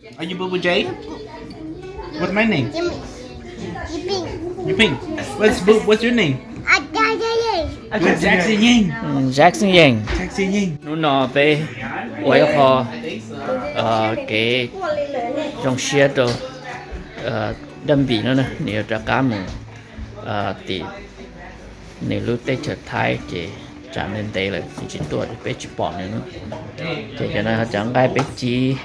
Are you Boo Boo Jay? What's my name? Yiping. Yiping. What's Boo, what's your name? Jackson Yang. Jackson Yang. Jackson Yang. Hnub no peb ua ib qho kev zoo siab rau Daj Npis no na, nws yuav rov qab mus tim nws lub teb chaws Thaib ces tsam ntev ntev lawm nws tsis tuaj, peb tsis pom nws na. Ces cov no cov nqaij peb ci.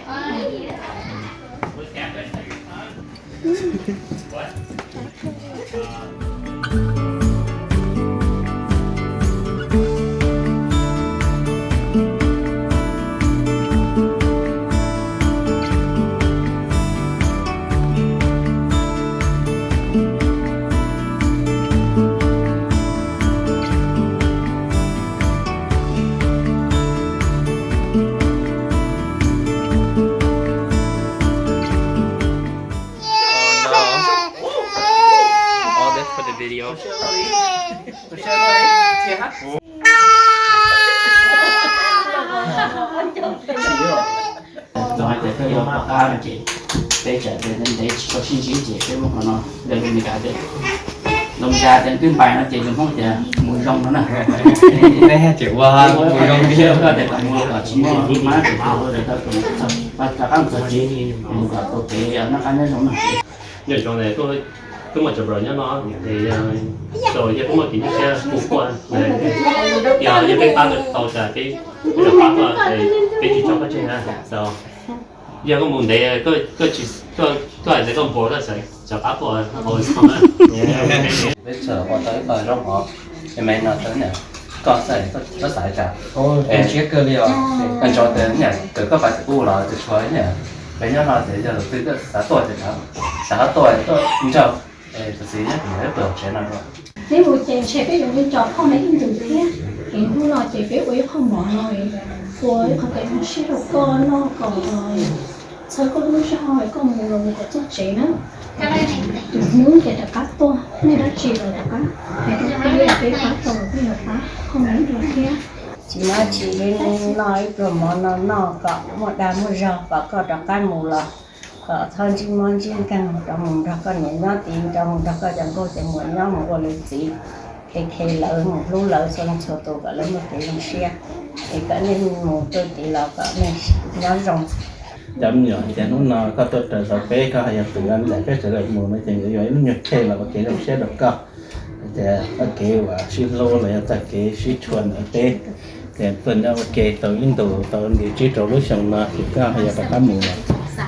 All this for the video. Los hais tias koj yuav pom qab no ces peb tseem ntev ntev tsis tau sib ntsib ces peb muab qhov no de li Meskas tias Loos Zas tias twb npais no ces lus Hmoob tias mus zoo no na. Peb hais tias ua mus zoo tiag, koj tias kom mus los kom tsis mus, hmab ces rov qab mus txog tsev, mus kom tau kev noj qab nyob zoo na. Nyob zoo, twb muaj cov bro nyob no, yog twb muaj kev nyuaj siab kuj quaj, yog peb pab tau tas peb rov qab tuaj, peb tsis tso koj tseg na. Yog koj mus ntev, koj hais tias koj npau koj xav rov qab tuaj. Peb txawm ua tau ib qho zoo hov, es me no tau niam, koj xav, koj xav cas? Ntsib kawg li os. Koj nco tias niam, kawm koj pas ub los tus tshuav niam, peb nyob no ces yog tus twg koj xav tuaj ces xav tuaj, xav tuaj tuaj nrog tus txiv nyob tus ib pluag tsev no dua. Peb mus ces ntshe peb yuav nco phooj ywg ib ntus thiab. Ces hnub no ces peb ua ib qho mov no, ua ib qho kev zoo siab rau koj noj kom txhawb koj lub zog, koj mus los mus kom txog tsev na. Tus hnub ces rov qab tuaj, nej dab tsi los rov qab hais rau peb, peb pab tau los peb yuav pab koj mus dua thiab. Tsis muaj dab tsi, noj ib pluag mov no noj kom muaj dag muaj zog kom koj rov qab mus los kom txhob ntsib mob ntsib nkeeg, rov mus nrog koj niam nyob tid, rov mus nrog koj cov nkauj cov muam nyob, mus ua lawv txiv, khe khe lawv, mus hlub lawv txhua leej txhua tus kom lawv muaj kev zoo siab, es kom nej mus twg tid los kom nej nyob zoo. Cov me nyuam tias hnub no koj tuaj raws tau peb, koj hais yog tus ntxais peb sawv daws mus no ces nkawd yuav ib lub nyuag cake los ua kev zoo siab rau koj. Tias txoj kev uas sib hlub los yog txoj kev sib tshua ntawm peb, ces tuaj nyob ua ke tau ib ntus tau nti tsib rau lub xyoo no ces koj hais yog rov qab mus los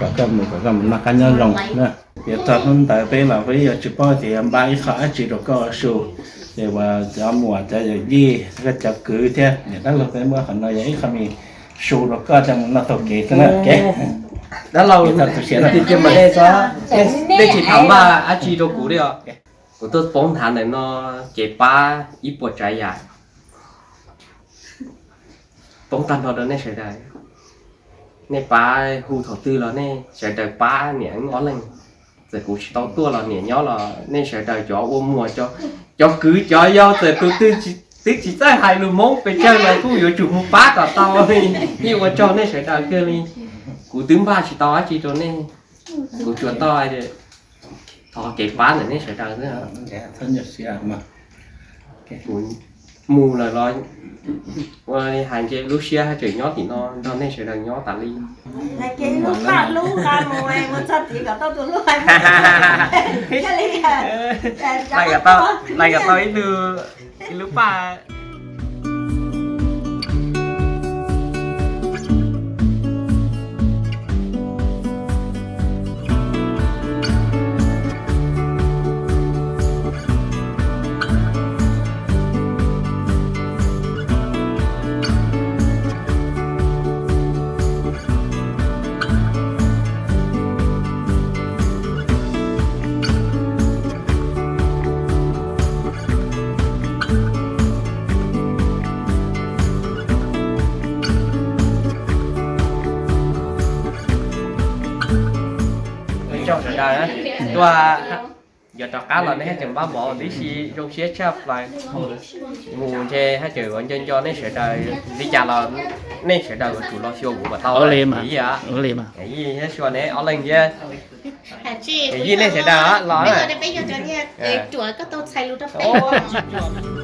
kom koj mus, kom koj mus noj qab nyob zoo na. Ces txog hnub ntawd peb los peb yuav tsis paub tias yuav npaj ib qho dab tsi rau koj ua su. Ces uas cov muam cov yawm yij, koj cov kwv thiab niam dab laug, peb muab qhov no yog ib qho me su rau koj coj mus noj taug kev xwb na. Dab laug, txog tu siav no, nej tsis tham npaj dab tsi rau kuv li os. Kuv tuaj poob nthav ntawm no, ces pab ib puas tsav yam poob tag nrho rau nej sawv daws. Nej pab hu thaum twg los nej sawv daws pab niam ob leeg. Txawm kuv tsis tau tuaj los niam nyob los nej sawv daws cov ua muam, cov kwv cov yau, txawm tus twg twb tsis txawj hais lus Hmoob pes tsawg los kuj yuav tsum mus pab kom tau li. Yeej ua tsaug nej sawv daws kawg li. Kuv twb npaj tsis tau dab tsi rau nej, kuv tsuas tau thov kev pab ntawm nej sawv daws xwb. Kuv mus lawm los ua li hais ntshe lub siab haj tseem nyob tim no nrog nej sawv daws nyob tas li. Lub paj hlub nqa mus, mus txog tid kom tau tus hlub. Lais kom tau ib tug, ib lub paj. Ib tsoom sawv daws tuaj Yog rov qab los nej haj tseem pab pov tib si, zoo siab tshaj plaws. Mus ntshe haj tseem yuav nco nco nej sawv daws, li cas los nej sawv daws yuav tsum los xyuas kuv kom tau li mas. Yij thiab Sua ne ob leeg thiab. Yij nej sawv daws los, peb yuav cov niag ruam koj tau txhais lus rau peb.